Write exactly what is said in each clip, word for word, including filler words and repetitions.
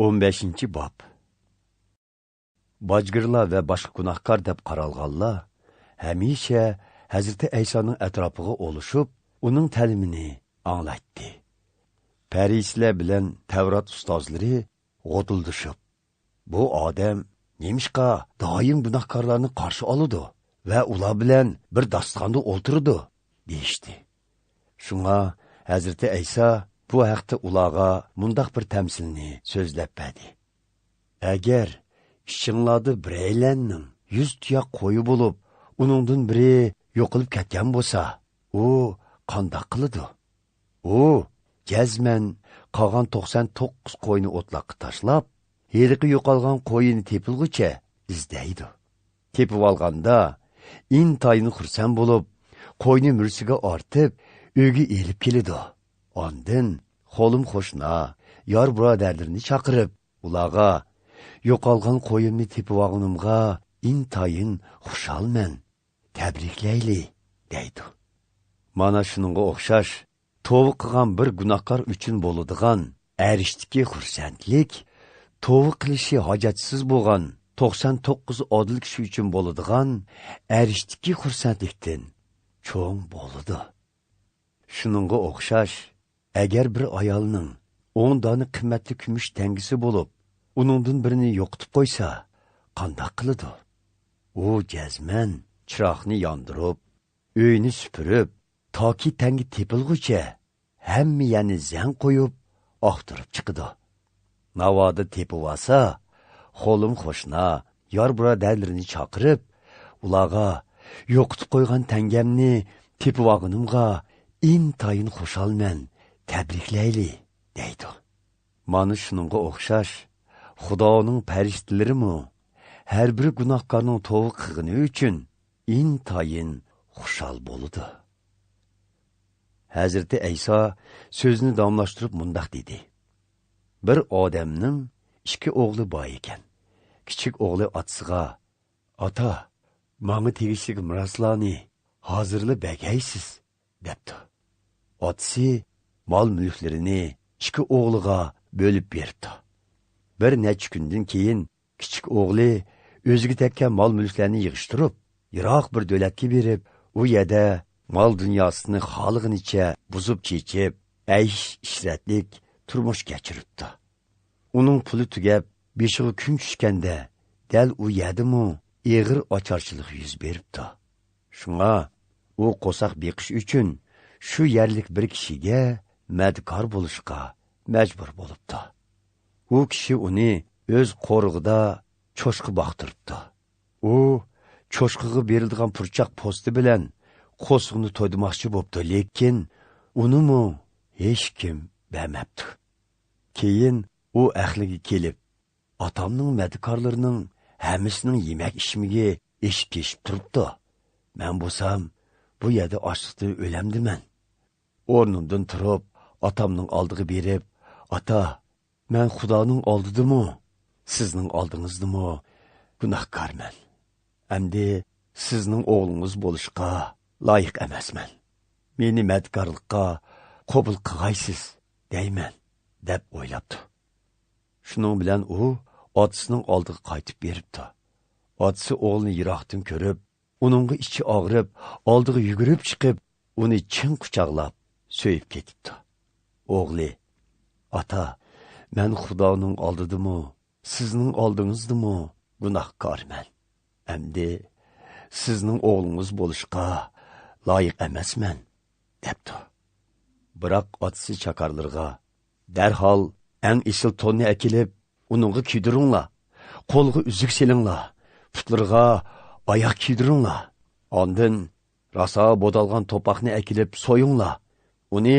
ئون بەشىنچى باب. باجگىرلار ۋە باشقا گۇناھكار دەپ قارالغانلار ھەمىشە ھەزرىتى ئەيسانىڭ ئەتراپىغا ئولىشىپ، ئۇنىڭ تەلىمىنى ئاڭلايتتى. پەرىسىيلەر بىلەن تەۋرات ئۇستازلىرى غودۇلدىشىپ، «بۇ ئادەم نېمىشقا دائىم گۇناھكارلارنى قارشى ئالىدۇ ۋە ئۇلار بىلەن بىر داستىخاندا ئولتۇرىدۇ؟» دېيىشتى. شۇڭا ھەزرىتى ئەيسا بۇ ھەقتە ئۇلارغا مۇنداق بىر تەمسىلنى سۆزلەپ بەردى. «ئەگەر ئىچىڭلاردا بىرەيلەننىڭ يۈز تۇياق قويى بولۇپ، ئۇنىڭدىن بىرى يوقىلىپ كەتكەن بولسا، ئۇ قانداق قىلىدۇ؟ ئۇ جەزمەن قالغان توقسان توققۇز قوينى ئوتلاققا تاشلاپ، ھېلىقى يوقالغان قويىنى تېپىلغۇچە ئىزدەيدۇ. تېپىۋالغاندا ئىنتايىن خۇرسەن بولۇپ، قوينى مۈرىسىگە ئارتىپ، ئۆيگە ئېلىپ كېلىدۇ. ئاندىن خولۇم قوشنا، يار بۇرادەرلىرىنى چاقىرىپ، ئۇلارغا، 'يوقالغان قويۇمنى تېپىۋالغىنىمغا ئىنتايىن خۇشالمەن، تەبرىكلەيلى!' دەيدۇ.» مانا شۇنىڭغا ئوخشاش، توۋا قىلغان بىر گۇناھكار ئۈچۈن بولىدىغان ئەرشتىكى خۇرسەنلىك، توۋا قىلىشى ھاجەتسىز بولغان توقسان توققۇز ئادىل كىشى ئۈچۈن بولىدىغان ئەرشتىكى خۇرسەنلىكتىن چوڭ بولىدۇ. شۇنىڭغا ئوخشاش، ئەگەر بىر ئايالنىڭ ئون دانە قىممەتلىك كۈمۈش تەڭگىسى بولۇپ، ئۇنىڭدىن بىرىنى يوقىتىپ قويسا، قانداق قىلىدۇ؟ ئۇ جەزمەن چىراغنى ياندۇرۇپ، ئۆينى سۈپۈرۈپ، تاكى تەڭگە تېپىلغۇچە ھەممە يەرنى زەڭ قويۇپ، ئاختۇرۇپ چىقىدۇ. ناۋادا تېپىۋالسا، خولۇم قوشنا، يار بۇرادەرلىرىنى چاقىرىپ، ئۇلارغا، 'يوقىتىپ قويغان تەڭگەمنى تېپىۋالغىنىمغا ئىنتايىن خۇشالمەن، تەبرىكلەيلى!' دەيدۇ. مانا شۇنىڭغا ئوخشاش، خۇدانىڭ پەرىشتىلىرىمۇ ھەر بىر گۇناھكارنىڭ توۋا قىلغىنى ئۈچۈن ئىنتايىن خۇشال بولىدۇ. ھەزرىتى ئەيسا سۆزىنى داۋاملاشتۇرۇپ مۇنداق دېدى: «بىر ئادەمنىڭ ئىككى ئوغلى بار ئىكەن. كىچىك ئوغلى ئاتىسىغا، 'ئاتا، ماڭا تېگىشلىك مىراسلارنى ھازىرلا بەرگەيسىز!' دەپتۇ. ئاتىسى مال-مۈلۈكلىرىنى ئىككى ئوغلىغا بۆلۈپ بېرىپتۇ. بىر نەچچە كۈندىن كېيىن كىچىك ئوغلى ئۆزىگە تەگكەن مال-مۈلۈكلەرنى يىغىشتۇرۇپ، يىراق بىر دۆلەتكە بېرىپ، ئۇ يەردە مال-دۇنياسىنى خالىغىنىچە بۇزۇپ-چېچىپ، ئەيش-ئىشرەتلىك تۇرمۇش كەچۈرۈپتۇ. ئۇنىڭ پۇلى تۈگەپ، بېشىغا كۈن چۈشكەندە، دەل ئۇ يەردىمۇ ئېغىر ئاچارچىلىق يۈز بېرىپتۇ. شۇڭا ئۇ قورساق بېقىش ئۈچۈن شۇ يەرلىك بىر كىشىگە مەدىكار بولۇشقا مەجبۇر بولۇپتۇ. ئۇ كىشى ئۇنى ئۆز قورۇقىدا چوشقا باقتۇرۇپتۇ. ئۇ چوشقىغا بېرىلىدىغان پۇرچاق پوستى بىلەن قورسىقىنى تويدۇرماقچى بوپتۇ، لېكىن ئۇنىمۇ ھېچكىم بەرمەپتۇ. كېيىن ئۇ ئەقلىگە كېلىپ، ئاتامنىڭ مەدىكارلىرىنىڭ ھەممىسىنىڭ يېمەك-ئىچمىكى ئېشىپ-تېشىپ تۇرۇپتۇ. مەن بولسام بۇ يەردە ئاچلىقتىن ئۆلەمدىمەن. ئورنۇمدىن تۇرۇپ، ئاتامنىڭ ئالدىغا بېرىپ، «ئاتا، مەن خۇدانىڭ ئالدىدىمۇ، سىزنىڭ ئالدىڭىزدىمۇ گۇناھكارمەن. ئەمدى سىزنىڭ ئوغلىڭىز بولۇشقا لايىق ئەمەسمەن. مېنى مەدىكارلىققا قوبۇل قىلغايسىز» دەيمەن، دەپ ئويلاپتۇ. شۇنىڭ بىلەن ئۇ ئاتىسىنىڭ ئالدىغا قايتىپ بېرىپتۇ. ئاتىسى ئوغلىنى يىراقتىن كۆرۈپ، ئۇنىڭغا ئىچى ئاغرىپ، ئالدىغا يۈگۈرۈپ چىقىپ، ئۇنى چىڭ قۇچاقلاپ، سۆيۈپ كېتىپتۇ. ئوغلى، «ئاتا، مەن خۇدانىڭ ئالدىدىمۇ، سىزنىڭ ئالدىڭىزدىمۇ گۇناھكارمەن. ئەمدى سىزنىڭ ئوغلىڭىز بولۇشقا لايىق ئەمەسمەن» دەپتۇ. بىراق ئاتىسى چاكارلىرىغا، «دەرھال ئەڭ ئېسىل توننى ئەكېلىپ، ئۇنىڭغا كىيدۈرۈڭلار، قولىغا ئۈزۈك سېلىڭلار، پۇتلىرىغا ئاياغ كىيدۈرۈڭلار. ئاندىن راسا بودالغان توپاقنى ئەكېلىپ سويۇڭلار. ئۇنى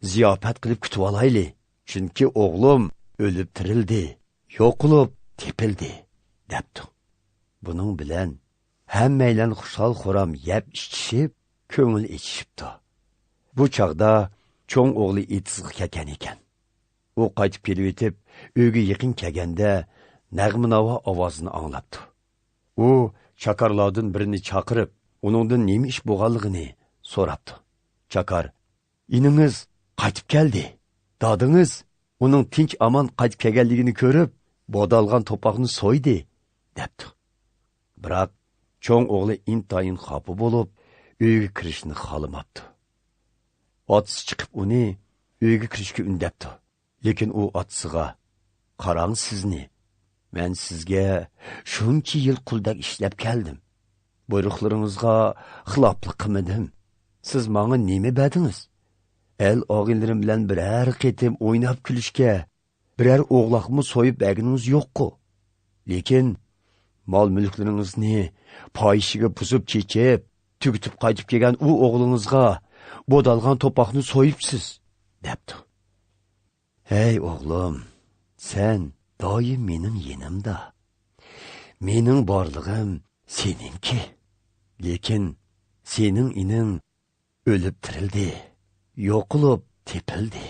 زىياپەت قىلىپ كۈتۈۋالايلى. چۈنكى ئوغلۇم ئۆلۈپ تىرىلدى، يوقىلىپ تېپىلدى» دەپتۇ. بۇنىڭ بىلەن ھەممەيلەن خۇشال-خۇرام يەپ-ئىچىشىپ، كۆڭۈل ئېچىشىپتۇ. بۇ چاغدا چوڭ ئوغلى ئېتىزغا كەلگەن ئىكەن. ئۇ قايتىپ كېلىۋېتىپ، ئۆيگە يېقىن كەلگەندە، نەغمە-ناۋا ئاۋازىنى ئاڭلاپتۇ. ئۇ چاكارلاردىن بىرىنى چاقىرىپ، ئۇنىڭدىن نېمە ئىش بولغانلىقىنى سوراپتۇ. چاكار، «ئىنىڭىز قايتىپ كەلدى، دادىڭىز ئۇنىڭ تىنچ-ئامان قايتىپ كەلگەنلىكىنى كۆرۈپ، بودالغان توپاقنى سويدى» دەپتۇ. بىراق، چوڭ ئوغلى ئىنتايىن خاپا بولۇپ، ئۆيگە كىرىشنى خالىماپتۇ. ئاتىسى چىقىپ ئۇنى ئۆيگە كىرىشكە ئۈندەپتۇ. لېكىن ئۇ ئاتىسىغا: «قاراڭ سىزنى، مەن سىزگە شۇنچە يىل قۇلدەك ئىشلەپ كەلدىم. بۇيرۇقلىرىڭىزغا خىلاپلىق قىلمىدىم. سىز ماڭا نېمە بەردىڭىز؟ ئەل ئاغىنىلىرىم بىلەن بىرەر قېتىم ئويناپ كۈلۈشكە، بىرەر ئوغلاقمۇ سويۇپ بەرگىنىڭىز يوققۇ؟ لېكىن مال-مۈلۈكلىرىڭىزنى پاھىشىگە بۇزۇپ چېچىپ، تۈگىتىپ قايتىپ كەلگەن ئۇ ئوغلىڭىزغا بودالغان توپاقنى سويۇپسىز» دەپتۇ. «ھەي ئوغلۇم، سەن دائىم مېنىڭ يېنىمدا. مېنىڭ بارلىقىم سېنىڭكى. لېكىن سېنىڭ ئىنىڭ ئۆلۈپ تىرىلدى، يوقىلىپ تېپىلدى.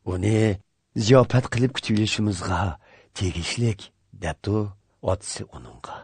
ئۇنى زىياپەت قىلىپ كۈتۈۋېلىشىمىزغا تېگىشلىك» دەپتۇ ئاتىسى ئۇنىڭغا.